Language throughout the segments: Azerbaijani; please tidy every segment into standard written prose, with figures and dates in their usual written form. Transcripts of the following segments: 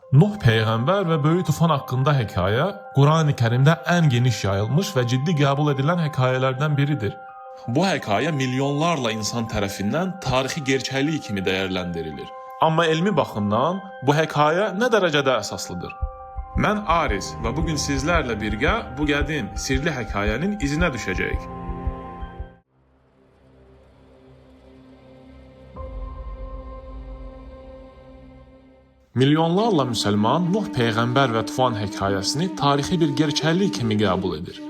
Nuh peyğəmbər və böyük tufan haqqında hekayə Qurani Kərimdə ən geniş yayılmış və ciddi qəbul edilən hekayələrdən biridir. Bu hekayə milyonlarla insan tərəfindən tarixi gerçəklik kimi dəyərləndirilir. Amma elmi baxımdan bu hekayə nə dərəcədə əsaslıdır? Mən Aris və bu gün sizlərlə birgə bu qədim, sirli hekayənin izinə düşəcəyik. Milyonlarla müsəlman Nuh peyğəmbər və tufan hekayəsini tarixi bir gerçəklik kimi qəbul edir.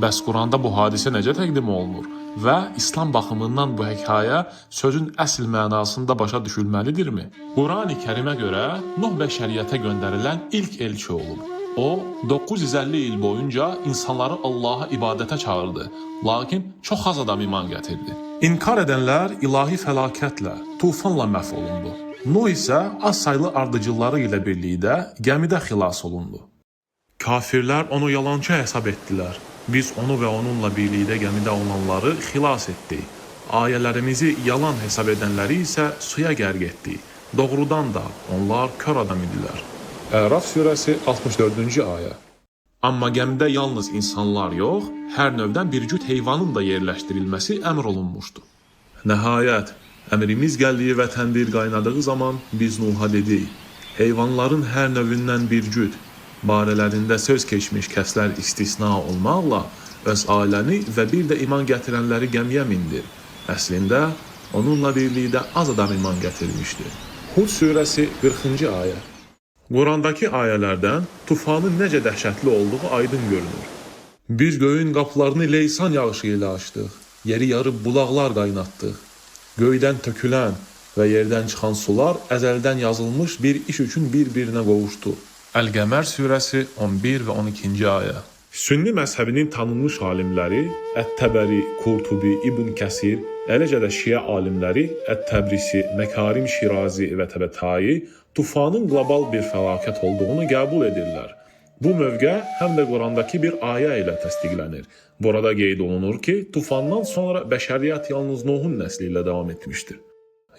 Bəs Quranda bu hadisə necə təqdim olunur və İslam baxımından bu hekayə sözün əsl mənasında başa düşülməlidirmi? Qurani-Kərimə görə Nuh bəşəriyyətə göndərilən ilk elçi olub. O 950 il boyunca insanları Allaha ibadətə çağırdı, lakin çox az adam iman gətirdi. İnkar edənlər ilahi fəlakətlə, tufanla məhv olundu. Nuh isə az saylı ardıcılları ilə birlikdə gəmidə xilas olundu. Kafirlər onu yalançı hesab etdilər. Biz onu və onunla birlikdə gəmidə olanları xilas etdik. Ayələrimizi yalan hesab edənləri isə suya qərq etdik. Doğrudan da onlar kör adam idilər. Əraf surəsi 64-cü ayə. Amma gəmidə yalnız insanlar yox, hər növdən bir cüt heyvanın da yerləşdirilməsi əmr olunmuşdu. Nəhayət, əmrimiz gəldiyi və təndir qaynadığı zaman biz Nuha dedik: heyvanların hər növündən bir cüt, barələrində söz keçmiş kəslər istisna olmaqla öz ailəni və bir də iman gətirənləri gəmiyə mindir. Əslində, onunla birlikdə az adam iman gətirmişdi. Hud surəsi 40-cı ayə. Qurandakı ayələrdən tufanın necə dəhşətli olduğu aydın görünür. Biz göyün qapılarını leysan yağışı ilə açdıq, yeri yarıb bulaqlar qaynatdıq. Göydən tökülən və yerdən çıxan sular əzəldən yazılmış bir iş üçün bir-birinə qovuşdu. Əl-Qəmər surəsi 11 və 12-ci ayə. Sünni məzhəbinin tanınmış alimləri Ət-Təbəri, Qurtubi, İbn Kəsir, eləcə də Şiə alimləri Ət-Təbrisi, Məkarim Şirazi və Təbətai tufanın qlobal bir fəlakət olduğunu qəbul edirlər. Bu mövqe həm də Qurandakı bir ayə ilə təsdiqlənir. Burada qeyd olunur ki, tufandan sonra bəşəriyyət yalnız Nuhun nəsli ilə davam etmişdir.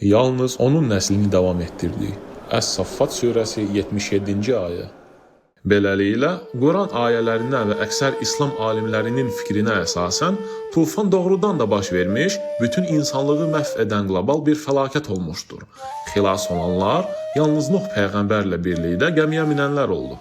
Yalnız onun nəslini davam etdirdik. Əs-Saffat surəsi 77-ci ayə. Beləliklə, Quran ayələrinə və əksər İslam alimlərinin fikrinə əsasən tufan doğrudan da baş vermiş, bütün insanlığı məhv edən qlobal bir fəlakət olmuşdur. Xilas olanlar yalnız Nuh peyğəmbərlə birlikdə gəmiyə minənlər oldu.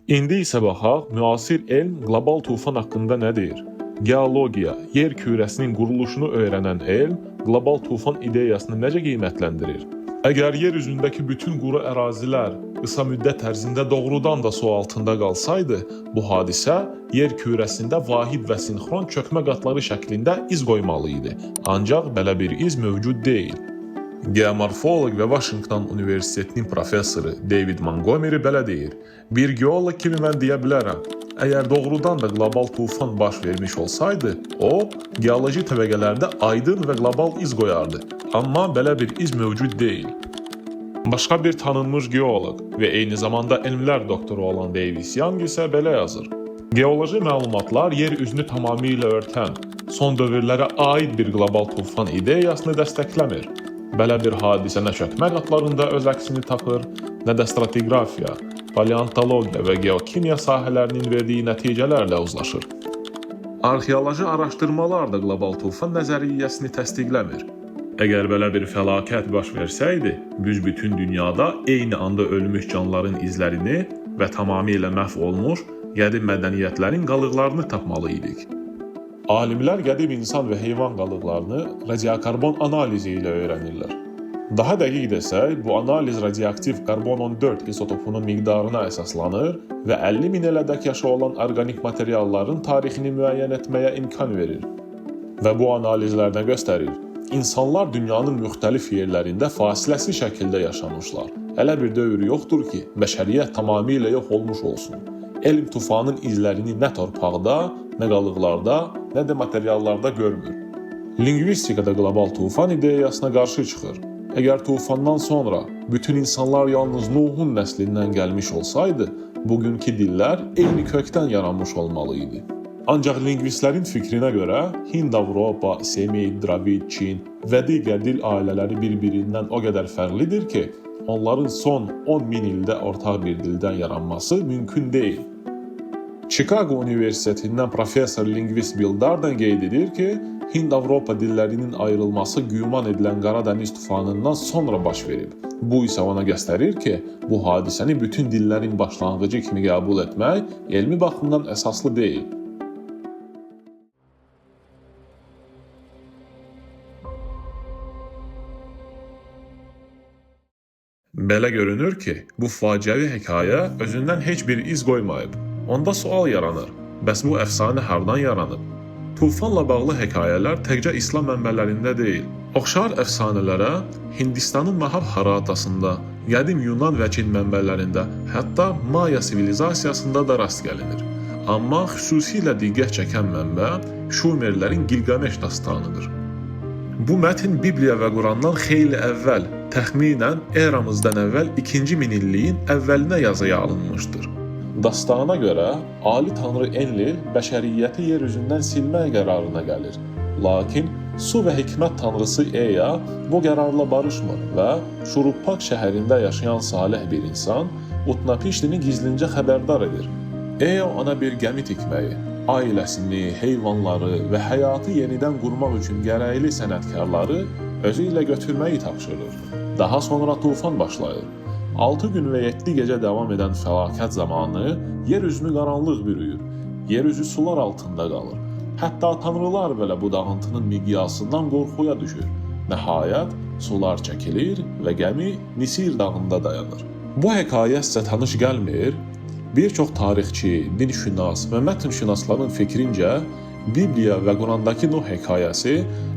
İndi isə baxaq, müasir elm qlobal tufan haqqında nə deyir? Geologiya, yer kürəsinin quruluşunu öyrənən elm qlobal tufan ideyasını necə qiymətləndirir? Əgər yer üzündəki bütün quru ərazilər qısa müddət ərzində doğrudan da su altında qalsaydı, bu hadisə yer kürəsində vahid və sinxron çökmə qatları şəklində iz qoymalı idi. Ancaq belə bir iz mövcud deyil. Geomorfoloq və Washington Universitetinin professoru David Montgomery belə deyir: "Bir geoloq kimi mən deyə bilərəm, əgər doğrudan da qlobal tufan baş vermiş olsaydı, o, geoloji təbəqələrdə aydın və qlobal iz qoyardı. Amma belə bir iz mövcud deyil." Başqa bir tanınmış geoloq və eyni zamanda elmlər doktoru olan Davis Young isə belə yazır: "Geoloji məlumatlar yer üzünü tamamilə örtən, son dövrlərə aid bir qlobal tufan ideyasını dəstəkləmir. Belə bir hadisə nə çökmə qatlarında öz əksini tapır, nə də stratigrafiya, paleontologiya və geokimya sahələrinin verdiyi nəticələrlə uzlaşır. Arxeoloji araşdırmalar da qlobal tufan nəzəriyyəsini təsdiqləmir. Əgər belə bir fəlakət baş versəydi, biz bütün dünyada eyni anda ölmüş canlıların izlərini və tamamilə məhv olmuş qədim mədəniyyətlərin qalıqlarını tapmalı idik. Alimlər qədim insan və heyvan qalıqlarını radiokarbon analizi ilə öyrənirlər. Daha dəqiq desək, bu analiz radioaktiv karbon-14 izotopunun miqdarına əsaslanır və 50 min ilədək yaşı olan orqanik materialların tarixini müəyyən etməyə imkan verir. Və bu analizlər nə göstərir? İnsanlar dünyanın müxtəlif yerlərində fasiləsiz şəkildə yaşamışlar. Elə bir dövr yoxdur ki, bəşəriyyət tamamilə yox olmuş olsun. Elm tufanın izlərini nə torpaqda, nə qalıqlarda, nə də materiallarda görmür. Lingvistika da qlobal tufan ideyasına qarşı çıxır. Əgər tufandan sonra bütün insanlar yalnız Nuhun nəslindən gəlmiş olsaydı, bugünkü dillər eyni kökdən yaranmış olmalı idi. Ancaq lingvistlərin fikrinə görə Hind-Avropa, Semit, Dravid, Çin və digər dil ailələri bir-birindən o qədər fərqlidir ki, onların son 10 min ildə ortaq bir dildən yaranması mümkün deyil. Chicago Universitetindən professor lingvist Bill Darden qeyd edir ki, Hind-Avropa dillərinin ayrılması güman edilən Qara dəniz tufanından sonra baş verib. Bu isə ona göstərir ki, bu hadisəni bütün dillərin başlanğıcı kimi qəbul etmək elmi baxımdan əsaslı deyil. Belə görünür ki, bu faciəvi hekayə özündən heç bir iz qoymayıb. Onda sual yaranır. Bəs bu əfsanə hardan yaranıb? Tufanla bağlı hekayələr təkcə İslam mənbələrində deyil. Oxşar əfsanələrə Hindistanın Mahabharatasında, qədim Yunan və Çin mənbələrində, hətta Maya sivilizasiyasında da rast gəlinir. Amma xüsusilə diqqət çəkən mənbə Şumerlərin Gilgameş dastanıdır. Bu mətn Bibliya və Qurandan xeyli əvvəl, təxminən eramızdan əvvəl 2-ci minilliyin əvvəlinə yazıya alınmışdır. Dastana görə Ali Tanrı Enlil bəşəriyyəti yer üzündən silmək qərarına gəlir. Lakin su və hikmət tanrısı Ea bu qərarla barışmır və Şuruppak şəhərində yaşayan salih bir insan Utnapiştini gizlincə xəbərdar edir. Ea ona bir gəmi tikməyi, ailəsini, heyvanları və həyatı yenidən qurmaq üçün gərəkli sənətkarları özü ilə götürməyi tapşırır. Daha sonra tufan başlayır. 6 gün və 7 gecə davam edən fəlakət zamanı yer üzünü qaranlıq bürüyür. Yer üzü sular altında qalır. Hətta tanrılar belə bu dağıntının miqyasından qorxuya düşür. Nəhayət, sular çəkilir və gəmi Nisir dağında dayanır. Bu hekayə sizə tanış gəlmir? Bir çox tarixçi, dinşünas və mətnşünasların fikrincə Bibliya və Qurandakı Nuh hekayəsi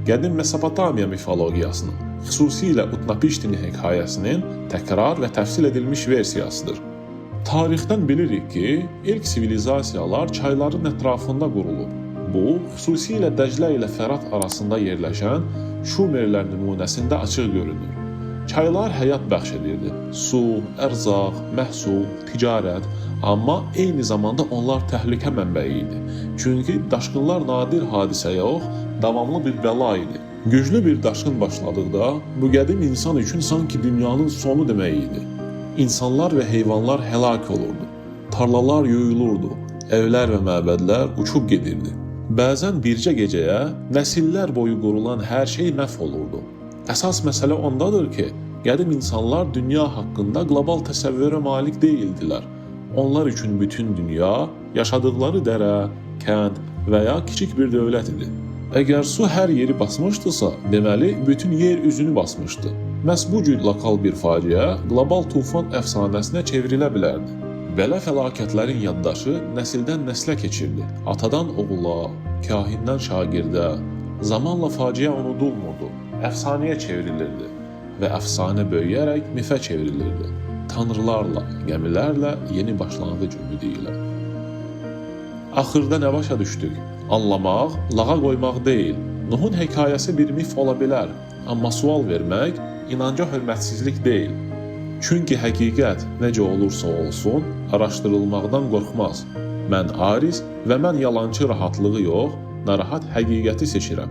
qədim Mesopotamiya mifologiyasının, xüsusilə Utnapiştinin hekayəsinin təkrar və təfsil edilmiş versiyasıdır. Tarixdən bilirik ki, ilk sivilizasiyalar çayların ətrafında qurulub. Bu, xüsusilə Dəclə ilə Fərat arasında yerləşən Şumerlər nümunəsində açıq görünür. Çaylar həyat bəxş edirdi. Su, ərzaq, məhsul, ticarət, amma eyni zamanda onlar təhlükə mənbəyi idi. Çünki daşqınlar nadir hadisə yox, davamlı bir bəla idi. Güclü bir daşqın başladıqda bu qədim insan üçün sanki dünyanın sonu demək idi. İnsanlar və heyvanlar həlak olurdu. Tarlalar yuyulurdu, evlər və məbədlər uçub gedirdi. Bəzən bircə gecəyə nəsillər boyu qurulan hər şey məhv olurdu. Əsas məsələ ondadır ki, qədim insanlar dünya haqqında qlobal təsəvvürə malik deyildilər. Onlar üçün bütün dünya yaşadıqları dərə, kənd və ya kiçik bir dövlət idi. Əgər su hər yeri basmışdısa, deməli bütün yer üzünü basmışdı. Məhz bu cür lokal bir faciə qlobal tufan əfsanəsinə çevrilə bilərdi. Belə fəlakətlərin yaddaşı nəsildən nəslə keçirdi. Atadan oğula, kahindən şagirdə. Zamanla faciə unudulmurdu, əfsanəyə çevrilirdi və əfsanə böyüyərək mifə çevrilirdi. Tanrılarla, gəmilərlə, yeni başlanğıc ümidi ilə. Axırda nə başa düşdük? Anlamaq, lağa qoymaq deyil. Nuhun hekayəsi bir mif ola bilər, amma sual vermək inanca hörmətsizlik deyil. Çünki həqiqət necə olursa olsun, araşdırılmaqdan qorxmaz. Mən Aris və mən yalançı rahatlığı yox, narahat həqiqəti seçirəm.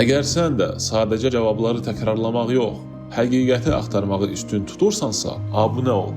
Əgər sən də sadəcə cavabları təkrarlamaq yox, həqiqəti axtarmağı üstün tutursansa, abunə ol.